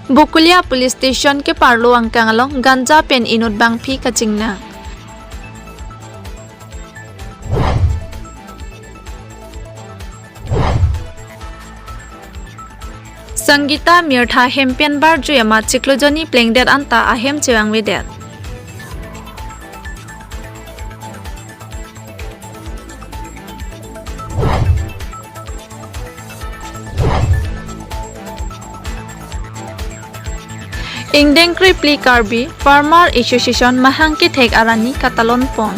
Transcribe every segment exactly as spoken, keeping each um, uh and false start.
Bokolia Police Station keparlo angkang along ganja pen inut bangphi kachingnang. Sangeeta Mirtha hem pen barjui amat chiklo jonni plengdet anta ahem chevangvedet. Ingdeng krephli Karbi Farmer Association mahang kethek arani katalon pon.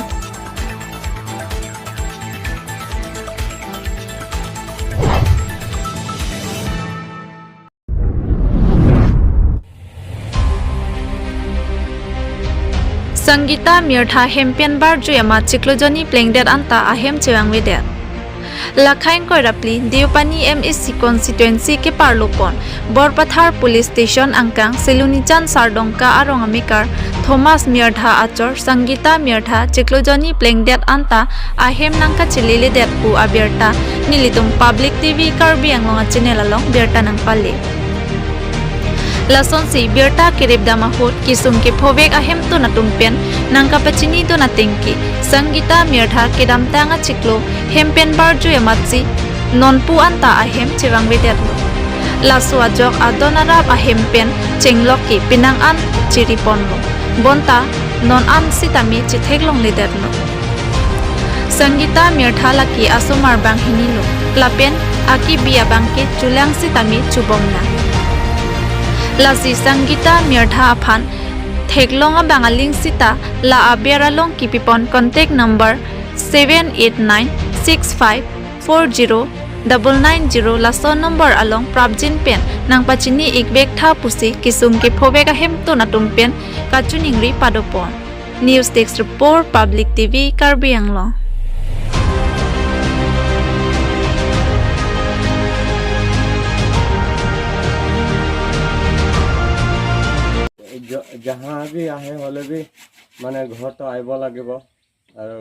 Sangeeta Mirtha hem pen barjui amat chiklo jonni plengdet anta ahem chevangvedet. Lakhai ingkoi ra phli Deopani M A C constituency keparlo pon Borpathar Police Station angkang Silonijan Sardongka arong amekar Thomas Mirtha achor Sangeeta Mirtha chiklo jonni plengdet anta ahem nangkacheledet pu abirta nelitum Public T V Karbi Anglong a channel along birta nangpale. Lasonsi birta keripdam ahut kesung kephovek ahemtun atum pen nangkapachinidun atengke Sangeeta Mirtha kedamtang achiklo hem pen barjui amatsi nonpu anta ahem chevangvedetlo. Laso ajok adon arap ahem pen chenglok ke penang an chiriponlo. Bonta non an sitame chetheklongledetlo. Sangeeta Mirtha lake asomar banghinilo, lapen akibi abangke chulang sitame chubomnang. Lasi Sangeeta Mirtha aphan theklong abang aling sita la aber along kipipon contact number seven eight nine six five four zero double nine zero laso number along prapjin pen nangpachini-ikvek tha pusi kesung kephovek ahemtun atum pen kachiningri padopon. News Desk Report, Public T V, Karbi Anglong. য-, जहाँ भी आए होले भी, माने, घर तो आइबो लागिबो। আৰু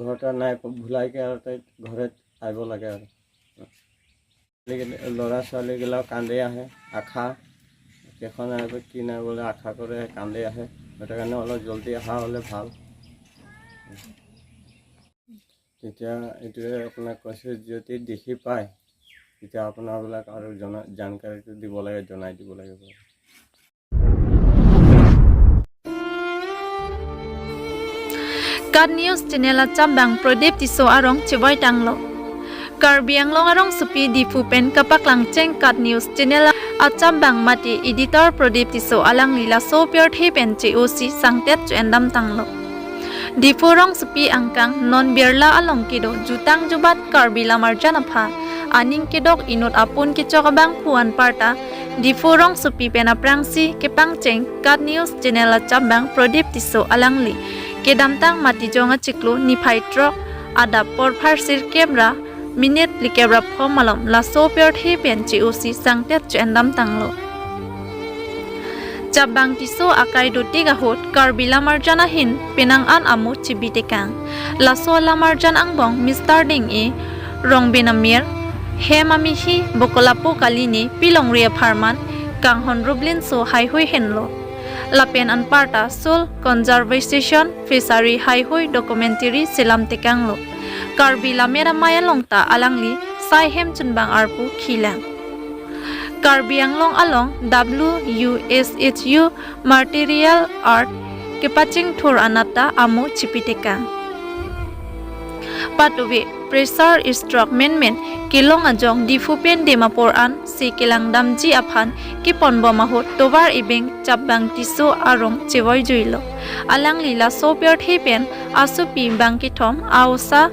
ঘৰতে নাই প-, ভুলাই কে আৰু তাই ঘৰত আহিব লাগে আৰু। আজিকালি ল'ৰা ছোৱালীগিলাও কান্দে আহে, আশা, কেখন আহিব কি নাই বোলে আশা কৰে, কান্দে আহে। সেইটো কাৰণে অলপ জলদি অহা হ'লে ভাল। তেতিয়া এইটোৱে আপোনাক কৈছোঁ, যদি দেখি পায়, তেতিয়া আপোনাবিলাক আৰু জনা-, জানকাৰীটো দিব লাগে, জনাই দিব লাগে। KAT News Channel achambang Prodip Tisso arong chevoi tanglo. Karbi Anglong arongsopi Diphu pen kapaklangcheng KAT News Channel achambang mate editor Prodip Tisso alangli laso pirthe pen che-osi sangtet cho-endam tanglo. Diphu rongsopi angkang non Birla along kedo jutang jubat Karbi Lamarjan aphan aning kedok inut apun kechok abangphu anparta Diphu rongsopi pen aphrangsi kepangcheng KAT News Channel achambang Prodip Tisso alangli kedamtang Matijong achiklo niphai throk adap porphar sirkep ra minute phlikep ra phongo malom laso pirthe pen che-osi sangtet cho-endam tanglo. Chapbang Tisso akai dotik ahut Karbi Lamarjan ahin penang an amo chibitekang. Laso Lamarjan angbong Mister Ding-e, Rongbin Amir, Hem Amihi, Bokolapo Kalini, Pilongri Apharman, Kanghon Rublinso haihui henlo. Lapen anparta Soil Conservation, Fishery haihui documentary selamtekanglo. Karbi Lammet Amei along ta alangli sai hem chunbang arpu khilang. Karbi Anglong along W U S H U material art kepachingthur anat ta amo chipitekang. Patuve pressure stroke menmen kelong ajok Diphu pen Dimapur an si kelangdamji aphan keponbom ahut tovar ebeng Chapbang Tisso arong chevoijuilo. Alangli laso pirthe pen asopi bangkethom a-osa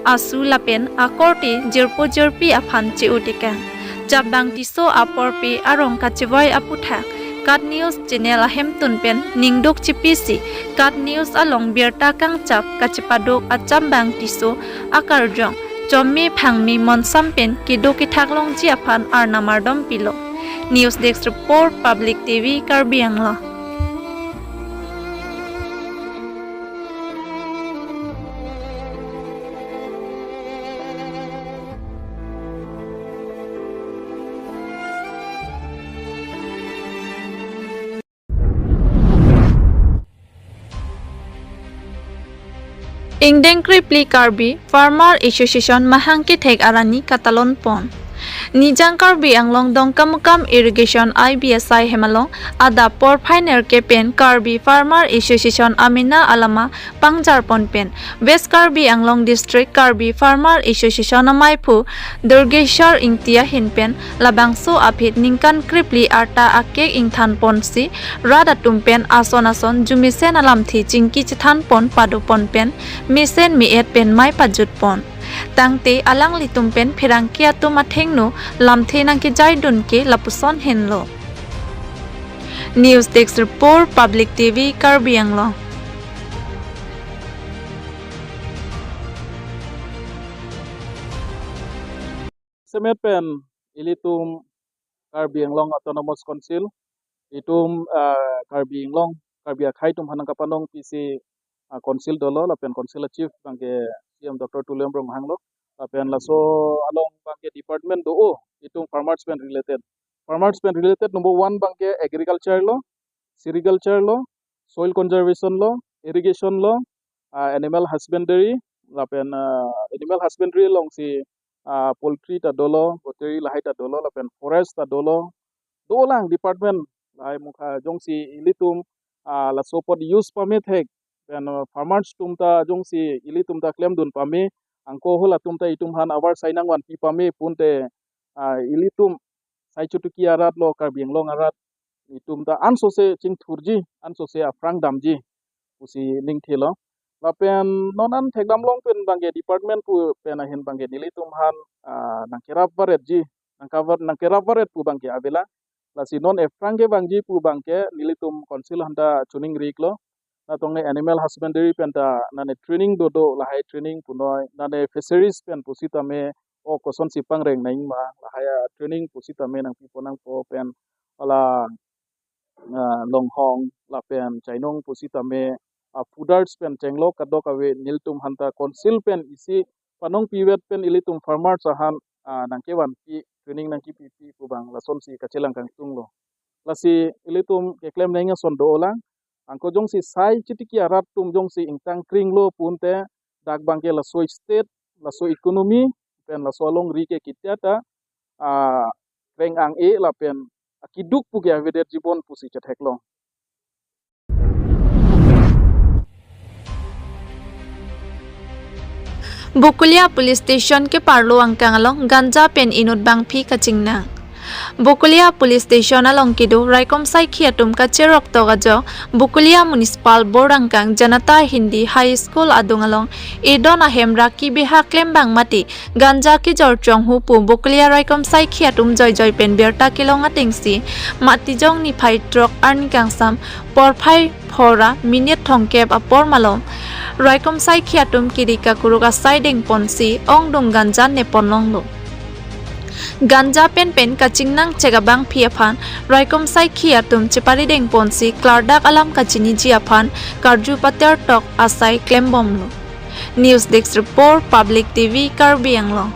asu lapen akorte jirpo jirpi aphan che-otekang. Chapbang Tisso aporpe arong kachevoi aputhak KAT News Channel ahemtun pen ningduk chipisi KAT News along birta kangchap kachepaduk achambang Tisso akarjong chomme phangme monsam pen keduk kethak longji aphan arnam ardom pilo. News Desk Report, Public T V, Karbi Anglong. Ingdeng krepli Karbi Farmer Association mahang kethek arani katalon pon. Nijang Karbi Anglong Dongkamukam Irrigation I B S I hem along adap porphai nerkep pen Karbi Farmer Association amena alama pangjar pon pen West Karbi Anglong District Karbi Farmer Association amaiphu Durgeshwar Ingti ahin pen labangso aphi ningkan krepli arta akek ingthan ponsi rat atum pen ason ason jumesen alamthe chingki chethan pon pado pon pen mesen me-et pen mei pajut pon. Tangte alanglitum pen pherangke atum athengno lamthe nangkejaidun ke lapuson henlo. News Desk Report, Public T V, Karbi Anglong. Semet pen ilitum Karbi Anglong Autonomous Council, itum, ah, Karbi Anglong, Karbi akhei atum aphan nangkapanong pisi, ah, council dolo, lapen council a chief abangke C M Doctor Tuliram Ronghang lo, lapen laso along abangke department do-o, itum farmers pen related. Farmers pen related number one abangke agriculture lo, sericulture lo, soil conservation lo, irrigation lo, ah, animal husbandry, lapen, ah, animal husbandry alongsi, ah, poultry ta dolo, poultry lahai ta dolo, lapen forest ta dolo, dolang department lahai mukha jongsi ilitum, ah, laso apot use pame thek, pen, ah, farmers atum ta jongsi ilitum ta klemdun pame, angko hol atum ta itum aphan avar sai nangvanpi pame pute, ah, ilitum sai chotiki arat lo, Karbi Anglong arat, itum ta ansose chingthurji, ansose aphrang damji pusi ningthelo. Lapen non an thekdam long pen abangke department pu pen ahin abangke nelitum aphan, ah, nangkerap varetji, nangkavar, nangkerap varet pu abangke avelang. Lasi non aphrang kevangji pu abangke nelitum council aphanta chuning rik lo. Natong ne animal husbandry pen ta nane training dodo, lahai training punoi, nane fisheries pen pusitame o kosonsi pangreng nangji ma, lahai a training pusitame nangpipo nangpo pen, hala, ah, longhong lapen chainong pusitame, ah, fooders pen chenglok kadokave nelitum aphanta council pen isi panong pivet pen ilitum farmers aphan, ah, nangkevanpi, training nangkepipi pu abang lasonsi kachelang kangtung lo. Lasi ilitum keklem nangji ason dolang, angko jongsi sai chotiki arat atum jongsi ingtang kring lo pute dak abangke laso state, laso economy pen laso alongri ke kitya ta, ah, reng ang-e lapen akeduk pu ke avedetji bon pusi chetheklong. Bokolia Police Station keparlo angkang along ganja pen inut bangphi kachingnang. Bokolia Police Station along kedo raikom saikhi atum kacherok tok ajok Bokolia Municipal Board angkang Janata Hindi High School adung along edon ahem raki beha klembang mati ganja kejor chonghu pu Bokolia raikom saikhi atum joijoi pen birta kelong atengsi Matijong niphai throk arni kangsam porphai phora minute thomkep apor malom raikom saikhi atum kiri kakuruk asai dengponsi ongdung ganja nepon longlo. Ganja penpen kachingnang chek abangphi aphan raikom saikhi atum chepari dengponsi klardak alam kachiniji aphan karju pater tok asai klembomlo. News Desk Report, Public T V, Karbi Anglong.